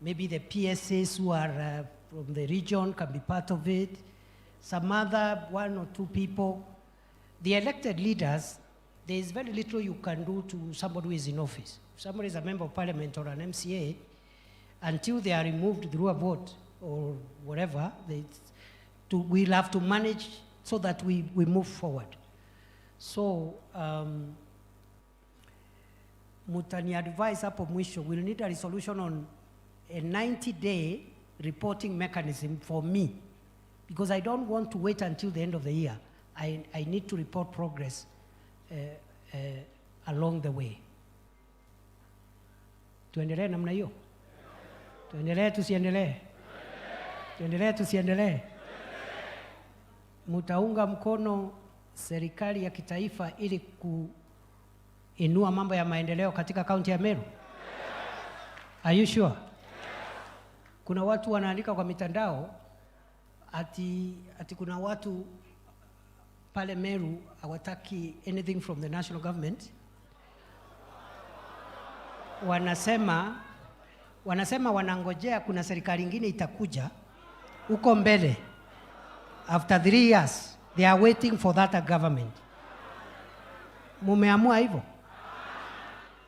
Maybe the PSAs who are from the region can be part of it. Some other one or two people. The elected leaders, there is very little you can do to somebody who is in office. If somebody is a member of parliament or an MCA, until they are removed through a vote or whatever, we'll have to manage so that we move forward. So, mutani advise hapo mwisho, we'll need a resolution on a 90-day reporting mechanism for me, because I don't want to wait until the end of the year. I need to report progress along the way. Tuendelee namna hiyo? Tuendelee tusiendelee? Tuendelee tusiendelee? Mutaunga mkono serikali ya kitaifa ili kuinua mambo ya maendeleo katika kaunti ya Meru? Are you sure? Kuna watu wanaandika kwa mitandao ati kuna watu pale Meru hawataki anything from the national government. Wanasema wanangojea kuna serikali ingine itakuja huko mbele. After 3 years they are waiting for that government. Mumeamua hivyo?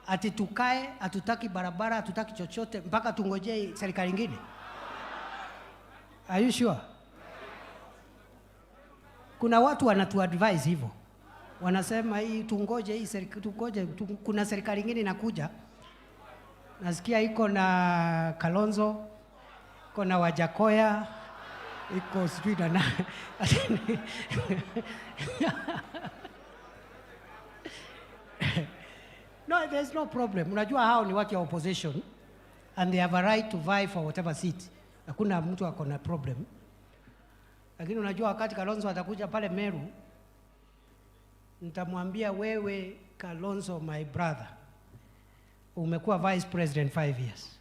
Ati tukae, hatutaki barabara, hatutaki chochote mpaka tungojee serikali ingine? Are you sure? Kuna watu wanatuadvise hivyo, wanasema hii tungoje hii serikali, tungoje tu, kuna serikali ingine inakuja. Nasikia iko na Kalonzo, iko na Wajackoyah, iko sijui na nani. No, there's no problem. Unajua hao ni watu ya opposition and they have a right to vie for whatever seat. Hakuna mtu ako na problem. Lakini unajua wakati Kalonzo atakuja pale Meru, nitamwambia, "Wewe Kalonzo, my brother, umekuwa vice president 5 years.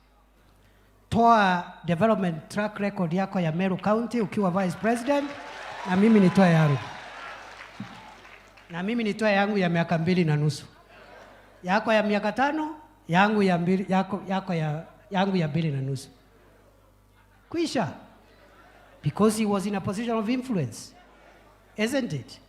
Toa development track record yako ya Meru County ukiwa vice president, na mimi nitoe yangu, na mimi nitoe yangu ya miaka 2.5, yako ya miaka 5, yangu ya mbili, yako ya yangu ya 2.5." Kwisha. Because he was in a position of influence, isn't it?